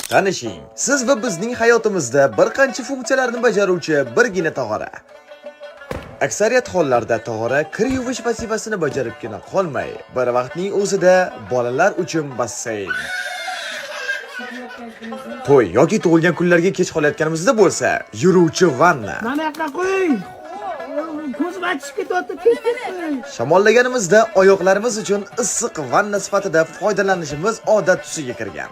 Tanishing, siz va bizning hayotimizda bir qancha funksiyalarni bajaruvchi birgina tog'ora. Aksariyat hollarda tog'ora kir yuvish vazifasini bajaribgina qolmay, bir vaqtning o'zida bolalar uchun basseyn, to'y yoki tug'ilgan kunlarga kech qolayotganimizda bo'lsa, yuruvchi vanna. Mana yoqqa qo'ying. Ko'zim achishib ketyapti, tez tez qo'ying. Shamollaganimizda oyoqlarimiz uchun issiq vanna sifatida foydalanishimiz odat tusiga kirgan.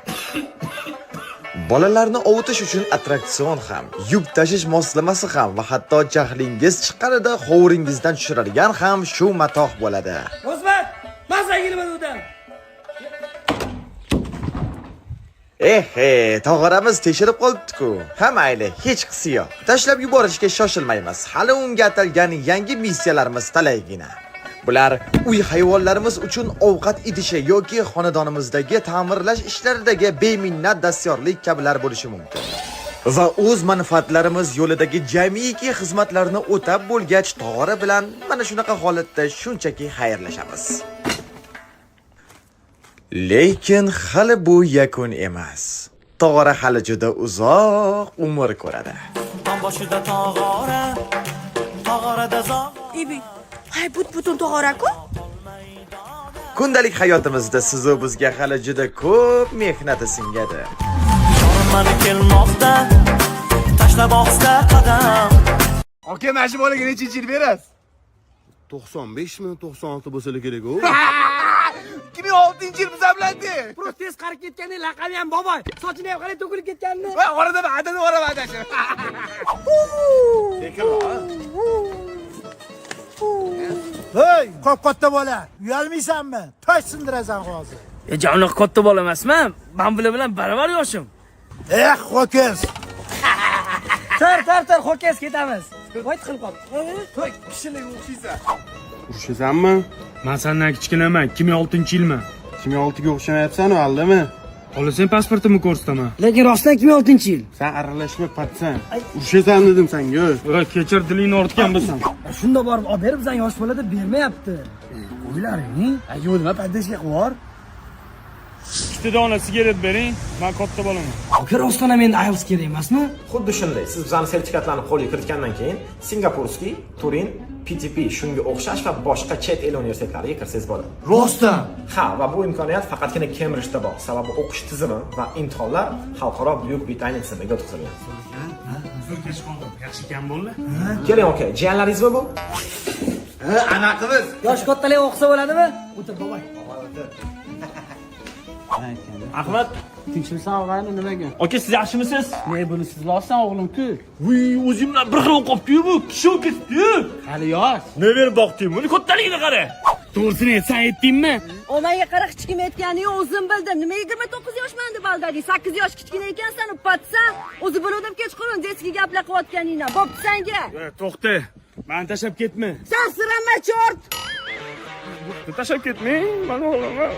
Bolalarni ovutish uchun attraksion ham, yuk tashish moslamasi ham va hatto jahlingiz chiqqanida hovuringizdan tushiradigan ham shu matoh bo'ladi. O'zbek, maza nima dedim? Ehe, tog'oramiz teshilib qolibdi-ku. Ha mayli, hech qisi yo'q. Tashlab yuborishga shoshilmaymiz. Hali unga atalgan yangi missiyalarimiz talaygina. Bular uy hayvonlarimiz uchun ovqat idishi yoki xonadonimizdagi ta'mirlash ishlaridagi beminnat dastyorlik kabilar bo'lishi mumkin. Va o'z manfaatlarimiz yo'lidagi jamiyki xizmatlarni o'tab bo'lgach, tog'ora bilan mana shunaqa holatda shunchaki xayrlashamiz. Lekin hali bu yakun emas. Tog'ora hali juda uzoq umr ko'radi. Tom boshida tog'ora, tog'orada zog'. Ibi. Hay, but butun tog'ora-ku. Kundalik hayotimizda sizu bizga hali juda ko'p mehnati singadi. Yormani kelmoqda, tashlab ohista qadam. Aka, mana shu bolaga nechinchi yil berasiz? 95 mi, 96 bo'lsa kerak u. 2006-yil bizlar bilan de. Просто tez qarib ketganda laqabi ham boboy. Sochini ham qarang to'kilib ketganini. Va orada bir adada boraman adashib. Hey, qop katta bola, uyalmaysanmi? Tosh sindirasan hozir. E, unaqa katta bola emasman. Men bular bilan baravar yoshim. Eh, ho'kiz. Tar tar tar ho'kiz ketamiz. Voy tiqilib qoldi. To'y kishilik o'xshaysan. Urushasanmi? Man sendan kichkinaman, 2006-yilman. 2006 ga o'xshamayapsan-u, aldami? Xohlasang pasportimni ko'rsataman. Lekin rostdan 2006-yil. Sen aralashma, patsan. Urushasan dedim senga. Voy, kechir, dilingni ortgan bo'lsam. Shunda borib olib berib bizdan yosh bola deb bermayapti. Qo'ylaring. Yo'q, nima podeshka qilib yubor. Ikkita dona sigaret bering, man katta bolaman. Aka rostdan ham endi IELTS kerak emasmi? Xuddi shunday, siz bizani sertifikatlarni qo'lga kiritgandan keyin Singapurskiy, Turin, PTP shunga o'xshash va boshqa chet el universitetlariga kirsangiz bo'ladi. Rostdan. Ha, va bu imkoniyat faqatgina Cambridge'da bor. Sababi o'qish tizimi va imtihonlar xalqaro Buyuk Britaniya tizimiga o'tkazilgan. Uzr, kech qoldim. Yaxshi ekan bo'ldi. Keling aka, jiyanlaringizmi bu? Ha, anaqimiz. Yosh kattalar o'qisa bo'ladimi? O'tir boboy. Ahmad, Tinchmisan og'ayni, nimaga? aka siz yaxshimisiz? Ne buni sizlarsan o'g'lim-ku. Vuy, o'zim bilan bir xil o'qibdi-yu bu. Kishi bo'lib ketibdi-yu. Hali yosh. Nima berib boqding buni? Kattaligini qara. To'g'risini aytsang aytdingmi? O menga qara hech kim aytgani yo'q, o'zim bildim. Nima 29 yoshman deb aldading. 8 yosh kichkina ekansan, patsan. O'zi biluvdim kechqurun детский gaplar qilayotganingdan. Bo'pti senga. To'xta. Mani tashlab ketma. San sirama chort. Tashlab ketmang, mani o'g'lim.